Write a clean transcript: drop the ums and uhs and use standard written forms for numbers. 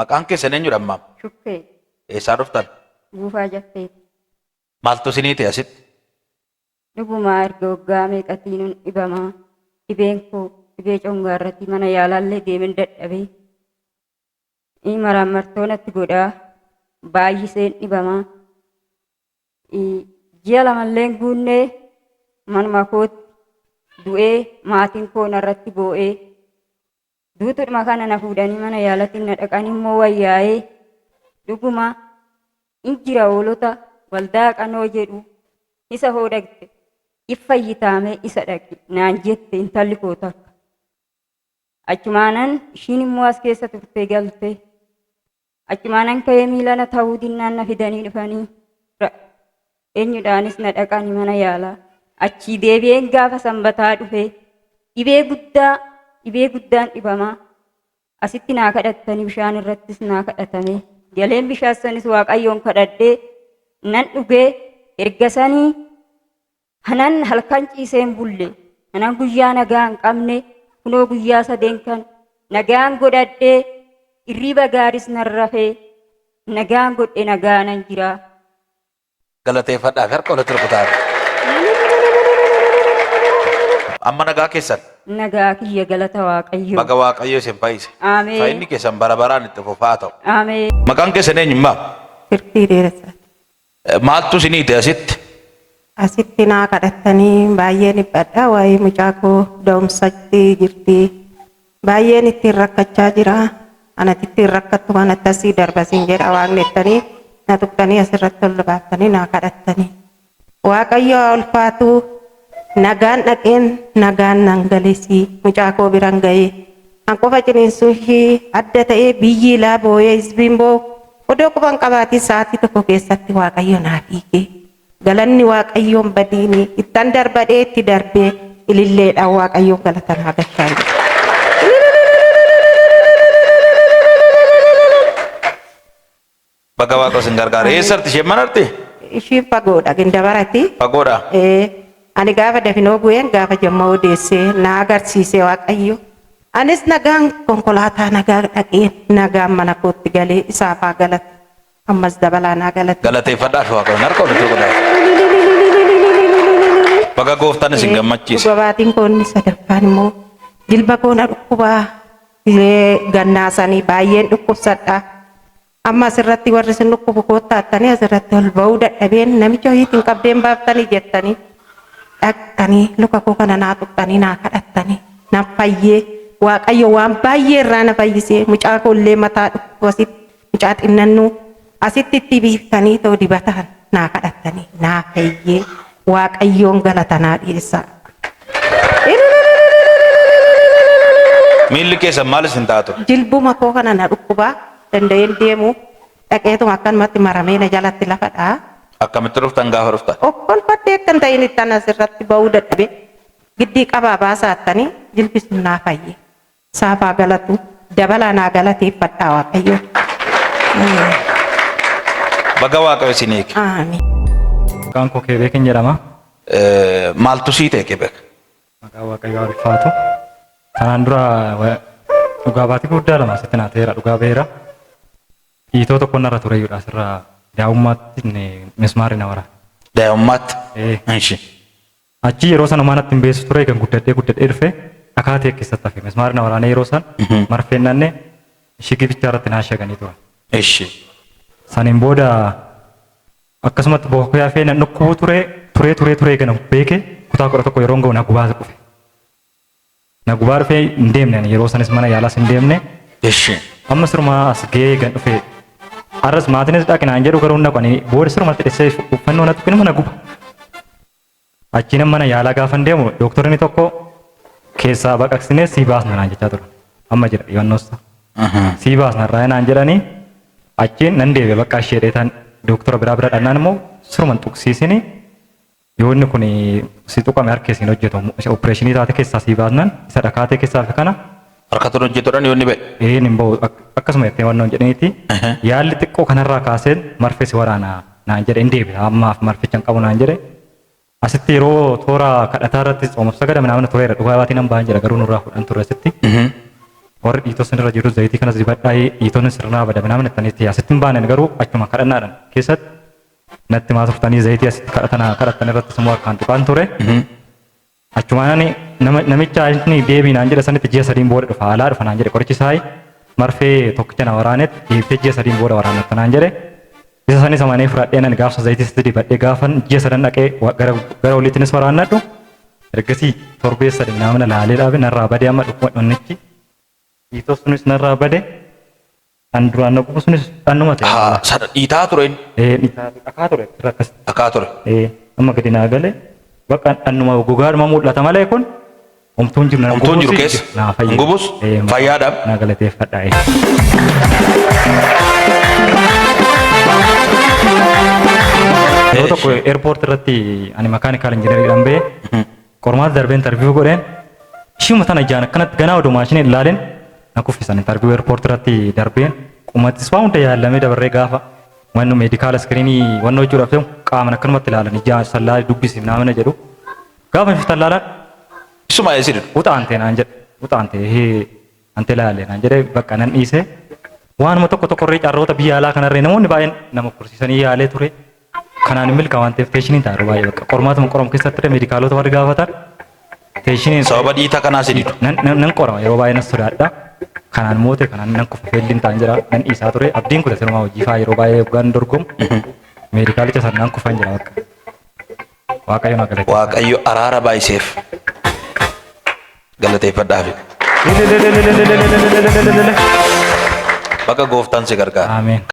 Maqaan keessan eenyudha ammaa? Shukkee. Eessaa dhuftan? Buufaa Jaffeeti. Maaltu isinii ta'e asitti? Dhugumaa erga waggaa meeqatii nun dhibamaa. Dhibeen koo dhibee congaarratti mana yaalaallee deemen dadhabee. Maraammartoo natti godhaa. Baay'iseen dhibamaa. Ji'a lamallee hin guunnee manuma kootti du'ee maatiin koo narratti boo'ee duutudhuma kana na fuudhanii mana yaalatiin na dhaqanii immoo wayyaa'ee dhuguma in jira hoolota waldaa qanoo jedhu isa hoo dhaqxe if fayyitaamee isa dhaqi naan jette intalli koo takka. Achumaanan ishiin immoo as keessa turtee galte. Achumaanan ka'ee miilana ta'uu dinnaan na fidanii dhufanii eenyudhaanis na dhaqani mana yaalaa. Achii deebi'een gaafa sanbataa dhufe dhibee guddaa dhibee guddaan dhibamaa. Asitti naa kadhattanii bishaan irrattis naa kadhatame. Galeen bishaan sanis Waaqayyoon kadhadhee nan dhugee erga sanii Hanan halkan ciisee hin bulle, hanan guyyaa nagaa hin qabne, kunoo guyyaa sadeen kan nagaan godhadhee, irriiba gaaris nan rafee, nagaan godhe nagaa nan jira. Galateeffadhaa fi harka walitti rukutaa. Amma nagaa keessan. Nagaa kiyya galata Waaqayyoo. Baga Waaqayyo isin fayyise. Ameen. Fayyinni keessan bara baraan itti fufaa ta'u. Ameen. Maqaan keessan eenyummaa? Firtii Dheeressaa. Maaltu isinii ta'e asitti? Asitti naa kadhattanii baay'een dhiphadha. Waa'ee mucaa koo da'umsatti jirti. Baay'een ittiin rakkachaa jira. Anati ittiin rakkattu kanatti asii darba siin jedha waaqni jettanii na tuqxanii asirratti ol baaftanii naa kadhattanii. Waaqayyo haa ulfaatu. Nagaan dhaqeen nagaan nan galesi mucaa koo biran ga'ee. An qofa ciniinsuu ishii adda ta'ee biyyi ilaa boo'ee hizbiin boo'u odoo quba hin qabaatiin sa'aatii tokko keessatti Waaqayyo naaf hiike. Galanni Waaqayyoon badiini ittan darbadhee itti darbee ililleedhaan Waaqayyoon galata naa galchaa jira. Baga waaqa isin gargaare. Eessarti isheen manarti? Ishiin fagoodha gindabarati. Fagoodha. Ee, ani gaafa dafinoo bu'een gaafa jamma odeessee na agarsiise Waaqayyo. Anis nagaan konkolaataa nagaa dhaqeen nagaan mana kootti galee isaaf haa galatu. Ammas dabalaa naa galatu. Galateeffadhaa fi waaqayyoon harka walitti rukutaa. Baga gooftaan isin gammachiise. Dhuga baatiin koo inni sadaffaan immoo jilba koo na dhukkubaa gannaa sanii baay'een dhukkubsadha. Amma asirratti warri isin dhukkubu koottaattanii asirratti ol ba'uu dadhabeen namicha wayiitiin qabdeen baaftanii jettanii dhaqxanii luka koo kana naa tuqxanii naa kadhattanii nan fayyee Waaqayyo waan baay'ee irraa na fayyisee mucaa koo illee mataa dhukkubu asitti mucaa xinnannuu asitti itti biiftanii too dibataan naa kadhattanii naa fayyee Waaqayyoon galata naa dhiyeessaa. Miilli keessan maal isin ta'a ture? Jilbuma koo kana na dhukkubaa danda'een deemu dhaqeetuma akkanumatti maramee na jalatti lafa dha'a. Akkamitti dhuftan gaafa dhuftan? Okkolfadhee akkan ta'in ittan asirratti ba'uu dadhabe giddii qabaa baasaattanii jilbi sun naa fayye. Saafaa galatu dabalaa naa galateeffadhaa Waaqayyo. Baga Waaqayyo isin eege. Aamiin. Maqaan koo Keebeekin jedhama. Maaltu sii ta'e Keebeek? Maqaan Waaqayyoo haa ulfaatu. Kanaan dura dhugaa baatii guddaa lama asitti naa ta'eera dhugaa ba'eera. Dhiitoo tokko narra tureyyuudha asirraa daa'ummaatti mismaarri na waraane. Daa'ummaatti? Ee. Ishi. Achii yeroo sana homaa natti hin beessu ture egan guddadhee guddadhee dhufe dhakaa ta'e keessatti hafe mismaarri na waraanee yeroo san marfeen dhanne shigii bichaa irratti na ashaganii turan. Ishi. Saniin booda akkasumatti bokkee hafee nan dhukkubuu ture turee turee turee egan of beeke kutaa 11 yeroon ga'u na gubaa dhufe. Na gubaa dhufee hin deemne ani yeroo sanis mana yaalaas hin deemne. Ishi. Amma sirumaa as ga'ee egan dhufe har'as maatiinis dhaqi naan jedhu garuu hin dhaqu ani booda sirumatti dhissee uffannoo na tuqinuma na guba. Achiinan mana yaalaa gaafan deemu dooktorri tokko keessaa baqaqsinee sii baasna naan jechaa turan. Amma jira dhiyannoossa. Sii baasna irraa naan jedhanii achiin nan deebi'e bakka ishee dheetaan dooktora biraa bira dhannaan immoo siruman tuqsiisini yoo inni kun si tuqame harki siin hojjetu opereeshinii taate keessaa sii baasnan isa dhakaatee keessaa fi kana Harkatu hojjetudhaan yoo inni ba'e. Een hin ba'u akkasuma jettee waan naan jedhaniiti yaalli xiqqoo kanarraa kaaseen marfee si waraana naan jedhe hin deebi'a ammaaf marficha hin qabu naan jedhe asitti yeroo toora kadhataa irratti tsoomaaf sagada minaamin tureera dhugaa baatii nan ba'an jedha garuu nurraa fudhan turre asitti. Warri dhiitoo sinirra jiru zayitii kanas dibadhaa dhiitoon sirnaa bada minaamin ittanitti asitti hin baanen garuu achuma kadhannaadhaan keessatti natti maa turtanii zayitii asitti kadhatana kadhattan irratti immoo harkaan tuqaan ture. Achumaan ani namicha inni deebii naan jedhe sanitti ji'a sadiin booda dhufa alaa dhufa naan jedhe qorichi isaa marfee tokkicha na waraanetti deebitee ji'a sadiin booda waraanatta naan jedhe. Isa sanis amanee fudhadhee nan gaafsa zayitii sitti dibadhee gaafan ji'a sadan dhaqee gara oliittinis waraannadhu. Ergasii torbee sadi naamna laalee dhaabe narraa badee amma dhukkuba dhonnichi. Dhiitoo sunis narraa bade. Kan duraan na qubu sunis dhannuma ta'e. Haa, sana dhiitaa ture inni. Ee, dhiitaa dhakaa ture akkas. Dhakaa ture. Ee, amma gadi naa gale. Bakka dhannuma gogaadhuma mul'ata malee kun homtuu hin jiru. Na Homtuu hin jiru gubus keessa. Naa fayya. Hin gubus? Ee, Fayyaadha? Naa galateeffadha. Ee. Yeroo tokko airport irratti ani makaanikaal injinariidhaan ba'e qormaata darbee interview godheen ishuma tana ijaan akkanatti ganaa odoo maashinii hin ilaalin na kuffisan interview airport irratti darbeen qumattis waa hunda yaallamee dabarree gaafa wannu meedikaala iskiriinii wanna hojjechuudhaaf deemu qaaman akkanumatti ilaalan ijaan sallaa dubbisi naamna jedhu gaafa iftan laalan Isuma eessi didu. uxa ante naan jedhe uxa ante hee ante laale naan jedhe bakka nan dhiise waanuma tokko tokko irree carroota biyya alaa kanarree namoonni baay'een nama kursiisanii yaalee ture kanaan hin milkaa waan ta'eef teeshiniin ta'a yeroo baay'ee bakka qormaatuma qoramu keessatti illee meedikaalota warri gaafatan teeshiniin Sababa dhiitaa kanaa si didu. nan nan nan qorama yeroo baay'ee nan sodaadha. Kanaan moote kanaan nan kufa feelliin ta'an jira nan dhiisaa ture abdiin kuta sirumaa hojii fa'aa yeroo baay'ee hoggaan dorgomu meedikaalicha san nan kufan jira bakka. Waaqayyo na galateeffadha. Waaqayyo araara baay'iseef galateeffadhaafi. Baga gooftaan si gargaara. Ameen.